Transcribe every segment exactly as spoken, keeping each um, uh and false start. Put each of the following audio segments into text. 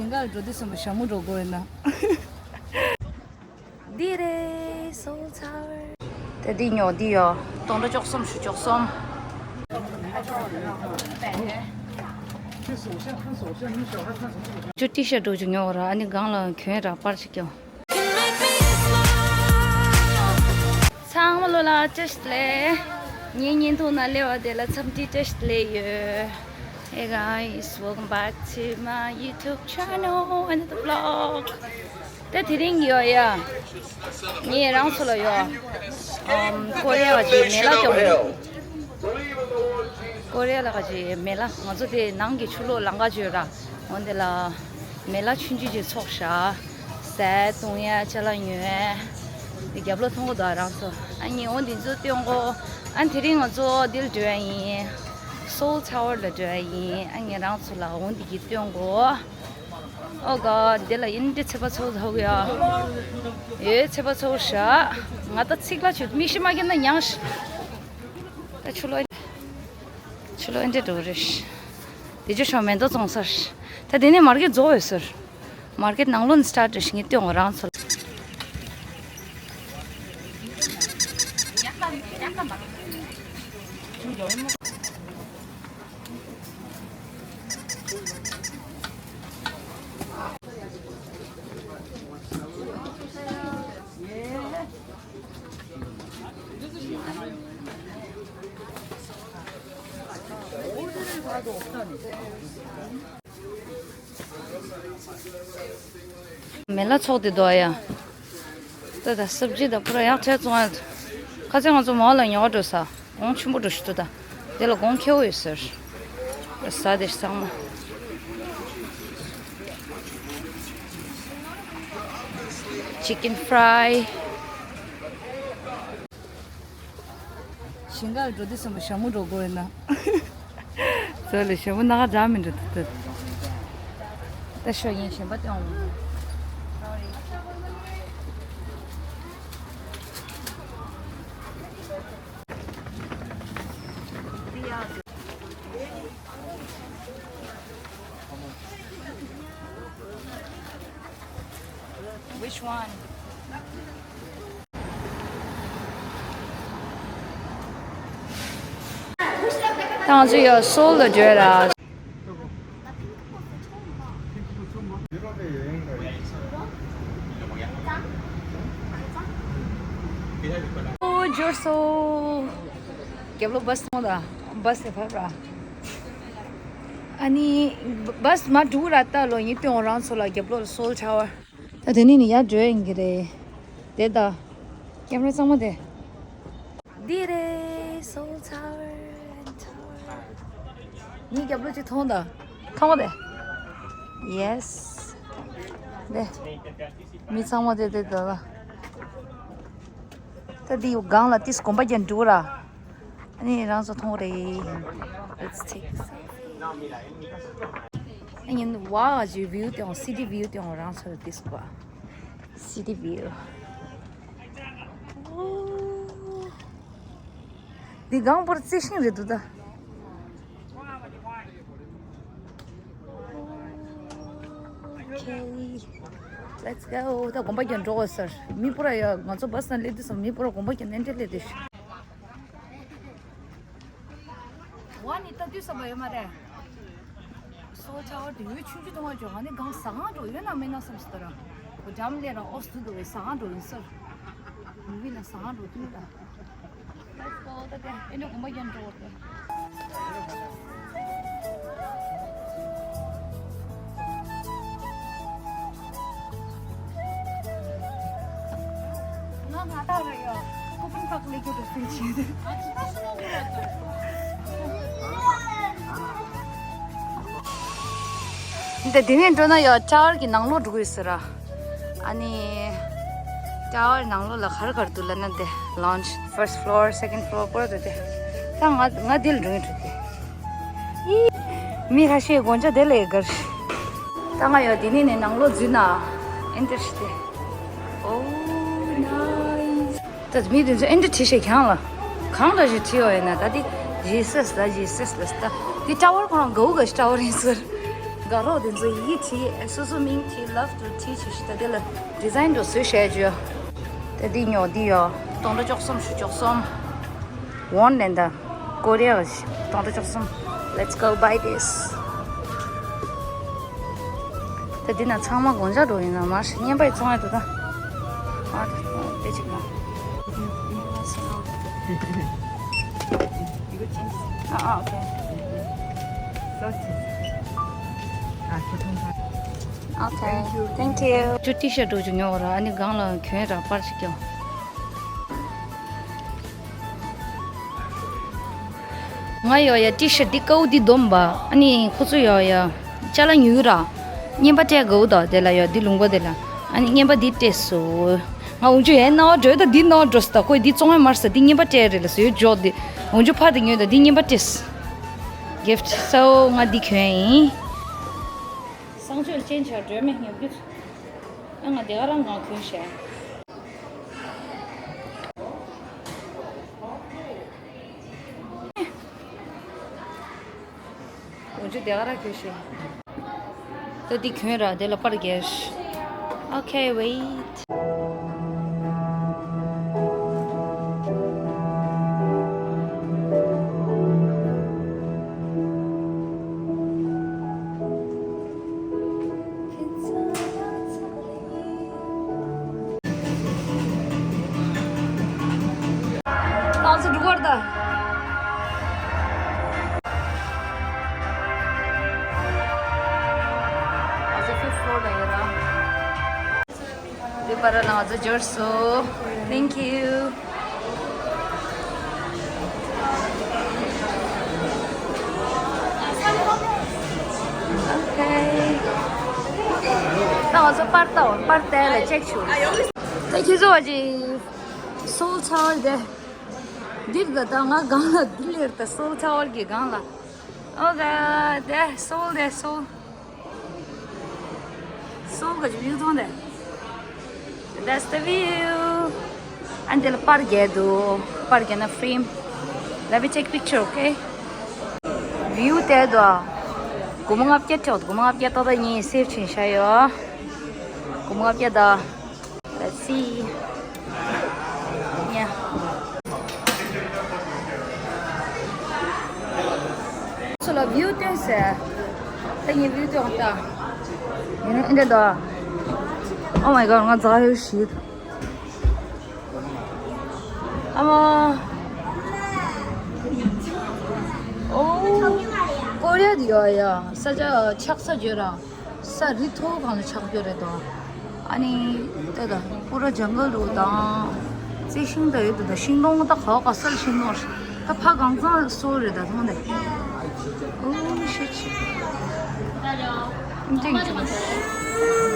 ཞིང་ཁར་འགྲོ་དུས་ཙམ་པ་ཞྭ་མོ་འགྲོ་དགོས་ཡིན་ན། འདི་རེད། Seoul Tower། ད་འདི་ཉོ་འདི་ཡོ། སྟོང་ཕྲག་བཅུ་གསུམ་ཞུ་བཅུ་གསུམ། ཅོ་ཊི་ཤ་འགྲོ་ཅིག་ཉོ་ར། ཨ་ནི་སྒང་ལ་གྱོན་ར་པར་ཅིག་ཀྱང་། ཚང་མ་ལོ་ལ་བཀྲ་ཤིས་བདེ་ལེགས། ངའི་བརྙན་ཐུང་ནང་སླེབས་པ་དེ་ལ་འཚམས་འདྲི་བཀྲ་ཤིས་བདེ་ལེགས་ཡོད། Hey guys, welcome back to my YouTube channel, another vlog. ད་དེ་རིང་ཡོ་ཡ། ངས་རང་ཚོ་ལ་ཡོ། ཨམ། ཀོ་རི་ཡ་གི་མེ་ལ་སྐྱོང་གི་ཡོད། ཀོ་རི་ཡ་ལ་ག་ཅི་མེ་ལ། ང་ཚོ་དེ་ནང་གི་ཆུ་ལོག་ལང་ག་བརྗོད་ར། འོན་ཏེ་ལ་མེ་ལ་ཆུང་ཆུང་ཅིག་ཚོགས་ཤག་ཟས་བཏུང་ཡ། ཅ་ལག་ཉོ་ཡ། དེ་རྒྱབ་ལོགས་མཐོང་གི་འདུག་རང་ཚོ། ཨ་ནི་འོ་འདི་ཚོ་སྟོན་གོ། ཨ་དེ་རིང་ང་ཚོ་འདིར་འགྲོ་ཡ་ཡིན། Seoul Tower ལ་འགྲོ་ཡ་ཡིན། ཨ་ངས་རང་ཚོ་ལ་འོ་འདི་གི་སྟོན་གོ། Oh God, འདི་ལ་ཡིན་འདི་ཚེ་པ་ཚོ་ཐོག་ཡ། ཡོད་ཚེ་པ་ཚོ་ཤ། ང་ད་ཚིག་ལ་ཆུ་མིག་ཤི་མ་གྱོན་ན་ཉང་ཤི། ད་ཆུ་ལོ། ཆུ་ལོ་འདི་འགྲོ་རེ་ཤི། དེ་ཅུ་ཤོ་མེན་ཏོ་བཙོང་སར། ད་དེ་ནས་མར་གེ་རྫོགས་ཡོད་སར། མར་གེ་ནང་ལོགས་ནས་སི་ཊར་ཊི་ཞིག་ངས་སྟོན་གོ་རང་ཚོ་ལ། མེ་ལ་ཚོགས་ཏེ་འདུག་ཡ། ད་ད་སབ་ཇི་ད་པུ་ར་ཡག་ཐལ་བཙོང་ཡ། ཁ་ཚ་ང་ཚོ་མོ་ལ་ཉོ་འགྲོ་ས། གོང་ཆེན་པོ་འགྲོ་ཞུ་ཏུ་ད། དེ་ལ་གོང་ཁེ་བོ་ཡོད་ཟེར། ད་ཟ་དེ་ཚང་མ། Chicken fry། ཞིང་ཁར་འགྲོ་དུས་ཙམ་པ་ཞྭ་མོ་འགྲོ་དགོས་ཡིན་ན། ཚོ་ལ་ཞྭ་མོ་སྣ་ཁ་འཇགས་མི་འགྲོ་ཐུབ་ཐུབ། ད་ཤོ་ཡིན་གཞན་པ་སྟོན། Which one? ད་ང་ཚོ་ཡོ་སོལ་ལ་འགྲོ་ཡ་ར། ཨོ་འབྱོར་སོང་། རྒྱབ་ལོགས་བཱས་མཐོང་ད། བཱས་ནས་བབས་ར། ཨ་ནི་བཱས་མར་འགྲོ་གི་ར། ད་ལོ་ཡིན་སྟོན་རང་ཚོ་ལ་རྒྱབ་ལོགས་ལ་སོལ་ཊ་ཝར། ད་དེ་ནས་ནི་ཡར་འགྲོ་ཡིན་གྱི་རེད། དེ་ད། ཀེམ་ར་གཙང་མ་དེ། འདི་རེད། Seoul Tower and Tower། ངའི་རྒྱབ་ལོགས་ཅིག་མཐོང་ད། མཐོང་བ་དེ། Yes། དེ། མི་ཚང་མ་དེ་དེ་ད་ལ། ད་འདི་ཡོ་སྒང་ལ་ཏིས་གོམ་པ་རྒྱག་འགྲོ་ར། ཨ་ནི་རང་ཚོ་མཐོང་རེད། Let's take a selfie. ཨ་ནི་ཝའོ་ཇི་བིའུ་དེའང་སི་ཏི་བིའུ་དེའང་རང་ཚོ་ལ་ཏིས་གོ། སི་ཏི་བིའུ། འདི་སྒང་པོར་རྩི་ཤིང་རེད་འདུག་ད། Okay. Let's go. ད་གོམ་པ་རྒྱག་འགྲོ་དགོས་ཟེར། མི་པུ་ར་ཡ་ང་ཚོ་བཱས་ནང་སླེབས་དུས་ཙམ་མི་པུ་ར་གོམ་པ་རྒྱག་ནས་འདྲེ་སླེབས་དེ། ཝ་ནི་ལྟ་དུས་བསམ་པ་ཡོད་མ་རེད། སོ་ཆ་བ་དེ་འོད་ཆུང་ཆུང་མཐོང་བ་བྱུང་། ཨ་ནི་གང་ཟ་ཁང་འགྲོ་ཡོད་ན་མེད་ན་བསམ་སོང་ད་ར། འགྲམ་ལས་རང་ཨོ་སུ་དུ་བའི་ཟ་ཁང་འགྲོ་ཡིན་ཟེར། མུ་བི་ལ་ཟ་ཁང་འགྲོ་དུས་ད། Let's go. ད་དེ་ཨེ་འགྲོ་གོམ་པ་རྒྱག་འགྲོ་བ་དེ། ང་ང་ད་ར་ཡོ། ཀོ་པན་པག་ལེ་ཀྱོ་རོ་སིན་ཆེ། འདི་འདི་ནས་འགྲོ་ན་ཡོ་ཊ་ཝར་གྱི་ནང་ལོགས་འགྲོ་གི་ཡོད་ཟེར་ར། ཨ་ནི་ཊ་ཝར་ནང་ལོགས་ལ་ག་རེ་ག་རེ་འདུག་ལབ་ན་དེ་ལོན་ཇི། ཕར་སི་ཊི་ཕི་ལོར། སེ་ཀེན་ཌི་ཕི་ལོར་པོ་ར་འདུག་དེ། ད་ང་ང་འདི་ལ་འགྲོ་གི་འདུག་དེ། ཨི། མི་ཁ་ཤས་དགོང་ཇ་དེ་ལས་དགར། ད་ང་ཡོ་དེ་ནས་ནས་ནང་ལོགས་འཛུལ་ན་ཨེ་འདྲ་ཞིག་སྟེ། Oh nice. ད་མི་དེ་ཚོ་ཨེ་འདྲ་བྲིས་ཤིག་གྱང་ལ། གང་འདྲ་ཞིག་བྲིས་ཡོད་ཡིན་ན་ད་དེ་ཇི་སཱས་ད་ཇི་སཱས་ལ་ད་དེ་ཊ་ཝར་ཁོ་རང་དགའ་བོ་དགའ་ཞིག་ཊ་ཝར་ཡིན་ཟེར། དགའ་རོགས་དེ་ཚོ་ཡི་གེ་བྲིས། སོ་སོ་མིང་བྲིས། Love to teach ཞེས་ད་དེ་ལ་design འགྲོ་བཟོས་བྱས་བརྗོད། ད་འདི་ཉོ་འདི་ཡོ། སྟོང་ཕྲག་བཅུ་གསུམ་བཅུ་གསུམ། Won ནས་ད། Korea ཞིག་སྟོང་ཕྲག་བཅུ་གསུམ། Let's go buy this. ད་འདི་ན་ཚང་མ་དགོང་ཇ་འགྲོ་ཡིན་ན་མར་ཞིག་བརྙན་པ་ཡི་ཚོང་ཡ་དུ་ད། ཨ་དེ་ཅིག་ན། ཨ་ཨ་okay. Okay, thank you. ཅུ་ཊི་ཤར་འགྲོ་རྒྱུ་ཉོ་བ་ར། ཨ་ནི་སྒང་ལ་གྱོན་ར་པར་ཞིག་ཀྱང་། ང་ཡོ་ཡ་ཊི་ཤར་འདི་ཀའུ་འདི་སྡོམ་པ། ཨ་ནི་ཁོ་ཚོ་ཡོ་ཡ་ཅ་ལག་ཉོ་ར། བརྙན་པ་སྤྲད་དགོས་དོ་དེ་ལ་ཡོ། འདི་ལུང་པ་དེ་ལ། ཨ་ནི་བརྙན་པ་འདི་སྤྲད་སོ། ང་འུ་ཅུ་ཡའི་ནང་འགྲོ་ད། འདི་ནང་འགྲོ་ས་ད་ཁོས་འདི་བཙོང་ཡ་མར་ས། འདི་བརྙན་པ་སྤྲད་རེད་ལ་ཟེར་ཡོད་འཇོག་འདི། འུ་ཅུ་ཕ་འདི་ཉོས་ད། འདི་བརྙན་པ་སྤྲད་ས། གིཕ་ཊི་སོ་ང་འདི་གྱོན་ཡིན། གསང་སྤྱོད་ཅན་ཆགས་སྒྲོལ་མའི་ཉོ་རྒྱུ། ཨ་ང་དེ་ག་རང་གང་གྱོན་ཤག་འུ་ཅུ་དེ་ག་རང་གྱོན་ཤག་ད་འདི་གྱོན་ར་དེ་ལ་པར་རྒྱག Okay, wait. ང་ཚོ་འགྲོ་གི་རེད་ད། ང་ཚོ་fifth floor ལ་ཡོད་ར། འདི་པར་ལ་ང་ཚོ་འབྱོར་སོང་། Thank you. Okay. ད་ང་ཚོ་པར་ལྟ་བར་པར་དེ་ལ་ཅེག་ཞུ། ད་ཁྱེད་ཚོ་ཅིག་སོལ་ཚར་བ་དེ། འདིར་ད་ད་ང་སྒང་ལ་འདི་ལེར་ད་སོལ་ཚར་བ་གི་སྒང་ལ། Oh God, that's Seoul, that's Seoul. Seoul ག་ཅིག་ཡུལ་ཚོང་དེ། That's the view. ཨ་འདི་ལ་པར་རྒྱག་འདུག་པར་རྒྱག་ན་frame. Let me take picture, okay? View དེ་དོ། སྒོར་མོ་ལྔ་བརྒྱ་སྤྲད། སྒོར་མོ་ལྔ་བརྒྱ་ཏག་ཏག་ངས་save བྱས་བཞག་ཡོད། སྒོར་མོ་ལྔ་བརྒྱ་ད། Let's see. Yeah. ཚོ་ལ་view སྟོན་ཟེར། ད་ངས་view སྟོན་ད། ཡིན་ཨེ་འདྲ་ད། Oh my God, ང་འཛག་ཡོད་ཤི། ཨ་མ། Oh, ཀོ་རི་ཡ་དེ་ཡོད་ཡ། ས་ཆ་ཆགས་ས་བརྗོད་ར། ས་རི་མཐོ་སྒང་ལ་ཆགས་རྒྱུ་རེད་དོ། ཨ་ནི་ད་ད་པུ་ར་ཇང་གལ་རུ་དང་། རྩི་ཤིང་ད་ཡོད་དོ། ད་ཤིང་སྡོང་ད་ག་བ་ག་ས་ལ་ཤིང་སྡོང་རེད། ད་ཕ་གང་ཚང་སོལ་རེད་ད་མཐོང་དེ། Oh shit. ཨིན་ཅིང་ཅིང་།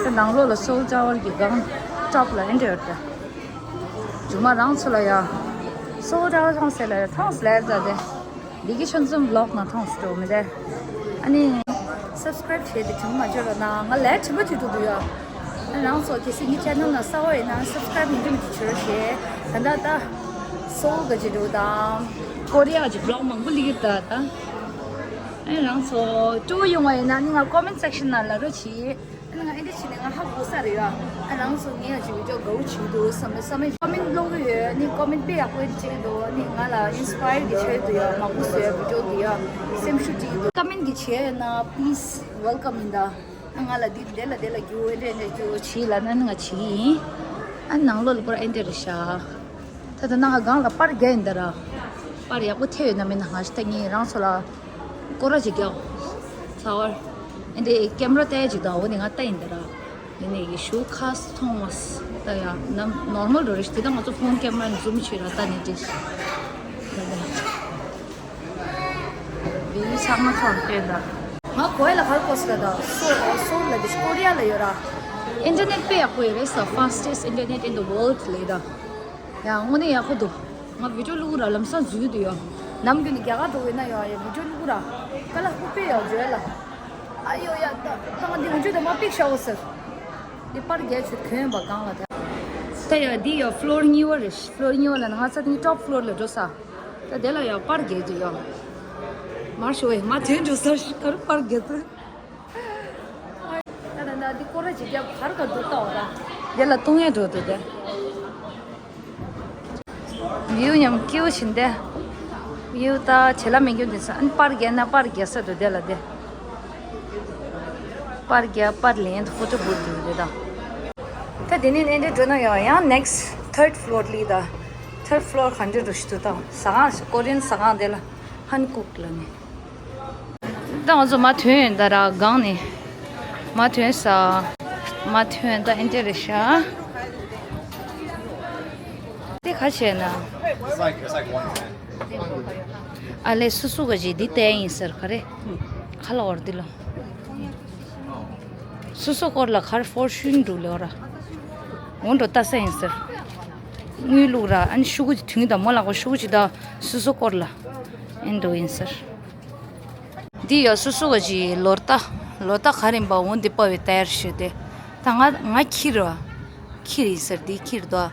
ད་ནང་ལོགས་ལ་སོལ་ཅ་ཝལ་གྱི་སྒང་top ལ་ཨེ་འདྲ་ཡོད་ད། ཇུ་མ་རང་ཚོ་ལ་ཡ། སོལ་ཅ་ཝལ་ཐོང་སེ་ལ་ཡ་ཐོང་སེ་ལ་ཡ་ད་དེ། འདི་གི་ཆུང་ཆུང་vlog ནང་མཐོང་སྲིད་འགྲོ་མི་འདུག་ཨ་ནི། subscribe བྱས་ཏེ་བྱུང་མ་བྱོས་རོགས་གནང་། ང་ལས་དྲི་མ་བྱེད་ཐུབ་འདུག་ཡ། ཨ་རང་ཚོ་གལ་སྲིད་ངའི་channel ནང་གསར་པ་ཡིན་ན་subscribe མི་འདྲ་མི་འདྲ་བྱོས་རོགས་ཞེས། ད་ལྟ་ད། སོལ་ག་ཅི་འགྲོ་དང་། ཀོ་རི་ཡ་གི་vlog མང་པོ་ལིག་ད་ད། ཨ་རང་ཚོ་སྤྲོ་ཡོང་བ་ཡིན་ན་ནི་ང་comment section ནང་ལབ་རོགས་གྱིས། ཨ་ནི་ང་ཨེ་འདྲ་བྱས་ནས་ང་ཧ་གོ་ས་རེད་ཡ། ཨ་རང་ཚོ་ངས་ཡང་ཅིག་བི་ཌི་ཡོ་དགའ་བོ་བྱེད་འདུག་བསམ་ནས་བསམ་མེད་comment ཀློག་གི་ཡོད། ཨ་ནི་comment དཔེ་ཡག་པོ་ཡིན་བྱེད་འདུག་ཨ་ནི་ང་ལ་inspire གི་བྱེད་འདུག་ཡ། མང་པོ་བཟོས་བི་ཌི་ཡོ་འདི་ཡ་སེམས་ཤུགས་སྤྲད་འདུག comment གི་བྱས་ན་please welcome ཡིན་ད། ཨ་ང་ལ་འདི་འདི་ལ་འདི་ལ་རྒྱུ་ཨེ་འདྲ་ཨེ་འདྲ་རྒྱུ་བྱེད་ལ་ན་ནི་ང་བྱེད་ཀྱི་ཡིན། ཨ་ནང་ལོགས་ལ་པུ་ར་ཨེ་འདྲ་རེད་ཤག་ད་ད་ནང་སྒང་ལ་པར་རྒྱག་ཡིན་ད་ར། པར་ཡག་པོ་ཐེབས་ཡོད་ན་མེད་ན་ང་ཞིག་ལྟ་ངེས་རང་ཚོ་ལ། སྐོར་ར་ཅིག་རྒྱག་ཚ་བར། ཨེ་འདྲའི་ཀེམ་ར་བལྟས་ཅིག་དང་འོ་ནི་ང་ལྟ་ཡིན་ད་ར། ཡིན་ནི་ཡི་ཤུ་ཁ་སི་ཐོང་མ་སི་ལྟ་ཡ་ནམ་normal འགྲོ་རེད་ཤི། དེ་དང་ང་ཚོ་ཕོན་ཀེམ་ར་ནི་zoom བྱེད་ར་ལྟ་ནི་འདྲི་ཤི། ད་ད་བི་ཡུ་ཚང་མ་ཚོར་བལྟས་ད། ང་གོ་ཡ་ལ་གར་གོ་སི་ལ་ད་སོ་སོ་ལ་དེ་ཤི་ཀོ་རི་ཡ་ལ་ཡོད་ར། ཨིན་ཊར་ནེཊ་དཔེ་ཡག་པོ་ཡོད་རེད་ས། fastest internet in the world ལས་ད། ཡ་དངོས་གནས་ཡག་པོ་འདུག་ང་བི་ཌི་ཡོ་བླུག་ར་ལམ་སང་འཛུལ་འདུག་ཡ། ནམ་རྒྱུན་ནས་རྒྱ་གར་འགྲོ་གི་ན་ཡ་ཡ་བི་ཌི་ཡོ་བླུག་ར། ཀ་ལ་ཧུ་པེ་ཡ་འཇོལ་ལ། ཨ་ཡོ་ཡ་ད་ད་ང་འདི་འུ་ཅུ་ད་མ་པིག་ཤ་བོ་ཟེར། འདི་པར་རྒྱག་ཆུ་གོན་པ་གང་ལ་ད། ད་ཡ་འདི་ཡ་ཕློར་གཉིས་པ་རེད། ཕློར་གཉིས་པ་ལ་ང་ཚ་འདི་top floor ལ་འགྲོ་ས། ད་དེ་ལ་ཡ་པར་རྒྱག་འདུག་ཡ། མར་ཤོ་ཡ་མ་དོན་འགྲོ་ས་ཤི་ཁར་པར་རྒྱག་ཚུལ། སྐོར་ར་ཅིག་རྒྱབ་གར་ག་འདུག་ལྟ་བ་ར། དེ་ལ་བཏུང་ཡས་འགྲོ་འདུག་དེ། བིའུ་ཉམས་སྐྱིད་པོ་བྱིན་ཏེ། བིའུ་ད་བྱེད་ལ་མེད་རྒྱུ་འདི་ས་ཨན་པར་རྒྱག་ན་པར་རྒྱག་ས་འདུག་དེ་ལ་དེ། པར་རྒྱག་པར་ལེན་ཕོ་ཊོ་བུད་འདུག་དེ་དང་། ད་དེ་ནས་ཨེ་འདྲ་འགྲོ་ན་ཡང་ཡང་next third floor ལི་ད། third floor ག་འདྲ་འགྲོ་ཞིག་འདུག་ད་ཟ་ཁང་ཞིག་ཀོ་རི་ཡན་ཟ་ཁང་དེ་ལ་ཧན་ཀུག་ལ་ནི། ད་ང་ཚོ་མ་ཐོན་ཡོད་ད་ར་སྒང་ནས། མ་ཐོན་ས། མ་ཐོན་ད་ཨིན་ཏེ་རེ་ཤ། དེ་ཁ་ཆེ་ན། It's like, it's like one ten. ཨ་ལེ་སུ་སུ་ག་ཅི་འདི་ལྟ་ཡིན་ཟེར་ག་རེ། ཁ་ལ་འོར་འདི་ལོ། སུ་སུ་སྐོར་ལ་ཁར་ཧྥོར་ཤུན་འགྲོ་ལེ་འོ་ར། འོན་འགྲོ་ལྟ་ས་ཡིན་ཟེར། དངུལ་བླུག་ར་ཨན་ཤུ་གུ་ཅི་ཐུང་ད་མོ་ལག་པ་ཤུ་གུ་ཅི་ད་སུ་སུ་སྐོར་ལ། ཨིན་འགྲོ་ཡིན་ཟེར། འདི་ཡ་སོ་སོ་ག་ཅི་ལོ་ལྟ། ལོ་ལྟ་ག་རིམ་པ་འོང་འདི་པ་བའི་ཏའེར་ཞུ་དེ། ད་ང་ང་ཁྱིར་བ། ཁྱིར་ཡིན་ཟེར་འདི་ཁྱིར་དོ།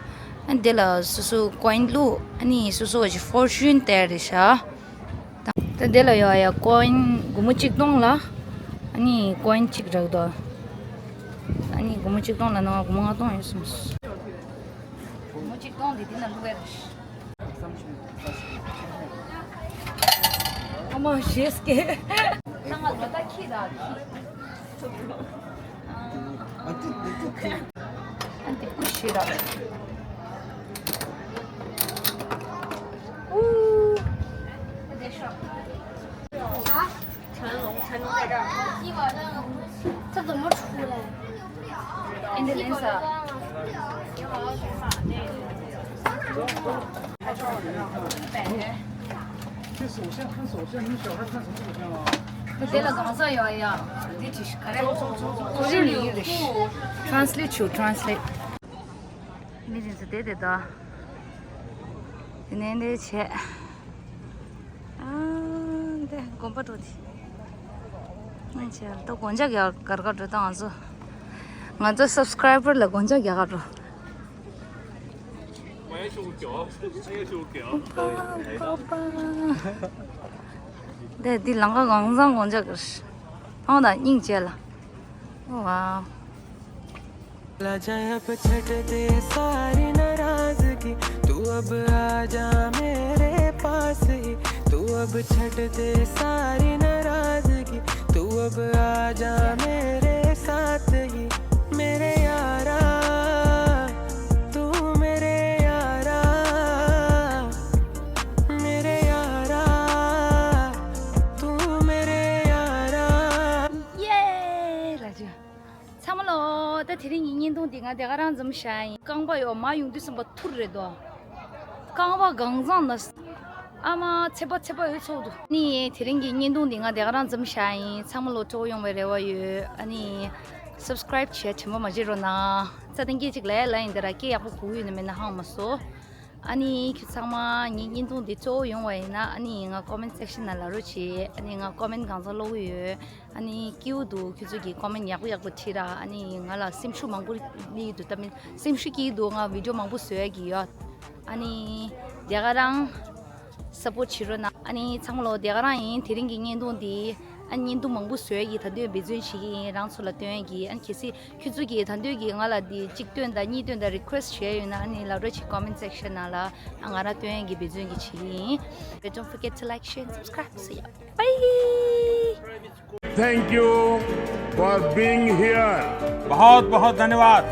ཨ་འདི་ལ་སོ་སོ་ཀོ་ཡིན་བླུག་ཨ་ནི་སོ་སོ་ག་ཅི་ཧྥོར་ཤུན་ཏའེར་རེ་ཤ། ད་འདི་ལ་ཡ་ཡ་ཀོ་ཡིན་སྒོར་མོ་གཅིག་སྟོང་ལ། ཨ་ནི་ཀོ་ཡིན་གཅིག་རག་དོ། ཨ་ནི་སྒོར་མོ་གཅིག་སྟོང་ལ་ནང་སྒོར་མོ་ལྔ་སྟོང་ཡོད་སོང་། སྒོར་མོ་གཅིག་སྟོང་འདི་འདི་ན་བླུག་ཡ་རེད། ཨ་མ་ཞེས་སྐད། ད་ང་ལོ་ད་ཁྱི་ར་ཁྱི། ཨ་འདི་ཀུ་ཤི་ར། ཨུ། ཨ། 这怎么出来？ In the Lisa. 这首相看首相，你小孩看什么首相啊？ དེ་ལ་གང་ཟག་ཡོད་ཡ། འདི་ཅི་ཞིག་ག་རེ། ཀོ་རི་ཡིག་རེད། Translate བྱོས། Translate. མི་རིང་ས་དེ་དེ་ད། དེ་ནས་འདི་བྱས། ཨ་འདི་དགོན་པ་འགྲོ་དེ། ང་ཆེ་ད་དགོན་ཇག་ཡག་གར་གར་འགྲོ་ད་ང་ཚོ། ང་ཚོ་སབ་སི་ཀ་རའི་བར་ལ་དགོན་ཇག་ཡག་གར་འགྲོ། དེ་འདི་ལང་ཀ་གང་བཟང་དགོན་ཇག་གར། ཨང་ད་སྙིང་རྗེ་ལ། Wow. ला जाए अब छट दे सारी नाराजगी, तू अब आ जा मेरे पास ही। तू अब छट दे सारी नाराजगी, तू अब आ जा मेरे साथ ही। मेरे यारा, तू मेरे यारा, मेरे यारा, तू मेरे यारा। ཡེ། ལ་ཇུ། ཚང་མ་ལོ། ད་དེ་རིང་གི་བརྙན་ཐུང་འདི་ང་དེ་ག་རང་འཛོམས་བཞག་ཡིན། རྐང་པ་ཡོ་མ་ཡོང་དུས་ཙམ་པ་ཐུར་རེད་དོ། རྐང་པ་གང་བཟང་ན། ཨ་མ་ཚེ་པ་ཚེ་པ་ཡོད་ཚོགས་འདུག་ནི་དེ་རིང་གི་བརྙན་ཐུང་འདི་ང་དེ་ག་རང་འཛོམས་བཞག་ཡིན། ཚང་མ་ལོ་སྤྲོ་ཡོང་བའི་རེ་བ་ཡོད། ཨ་ནི་སབ་སི་ཀ་རའིབ་བྱས་དྲན་པ་མ་བརྗེད་རོགས་གནང་། རྩ་དང་སྐད་ཅིག་ལ་ལ་ཡིན་དེ་ར་སྐད་ཡག་པོ་གོ་ཡོད་ན་མེད་ན་ཧང་མ་སོ། ཨ་ནི་ཁྱོད་ཚང་མ་ངའི་བརྙན་ཐུང་འདི་གཙོ་བོ་ཡོང་བ་ཡིན་ན་ཨ་ནི་ང་ཀོ་མེན་སེག་ཤན་ནང་ལ་རོགས་བྱེད། ཨ་ནི་ང་ཀོ་མེན་གང་ཚང་ཀློག་གི་ཡོད། ཨ་ནི་སྐྱིད་པོ་འདུག་ཁྱོད་ཚོ་གི་ཀོ་མེན་ཡག་པོ་ཡག་པོ་བྲིས་ར། ཨ་ནི་ང་ལ་སེམས་ཤུགས་མང་པོ་སླེབས་འདུག་ད་མིན་སེམས་ཤུགས་སྐྱེ་གི་འདུག་ང་བི་ཌི་ཡོ་མང་པོ་བཟོ་ཡ་གི་ཡོད། ཨ་ནི་དེ་ག་རང་སབ་པོར་བྱེད་རོགས་གནང་། ཨ་ནི་ཚང་མ་ལོ་དེ་ག་རང་ཡིན། དེ་རིང་གི་བརྙན་ཐུང་འདི་ཨ་ནི་བརྙན་ཐུང་མང་པོ་བཟོ་ཡ་གི་ད་དུང་འབད་བརྩོན་བྱེད་ཀྱི་ཡིན། རང་ཚོ་ལ་སྟོན་ཡ་གི། ཨ་ནི་གལ་སྲིད་ཁྱོད་ཚོ་གི་ད་དུང་གི་ང་ལ་འདི་གཅིག་སྟོན་དང་གཉིས་སྟོན་དང་རི་ཀུ་ཨེ་སི་ཊི་བྱས་ཡོད་ན་ཨ་ནི་ལབ་རོགས་བྱེད། ཀོ་མེན་སེག་ཤན་ནང་ལ་ཨ་ང་རང་སྟོན་ཡ་གི་འབད་བརྩོན་གྱི་བྱེད་ཀྱི་ཡིན། Don't forget to like, share, and subscribe. See ya. Bye. Thank you for being here. बहुत बहुत धन्यवाद।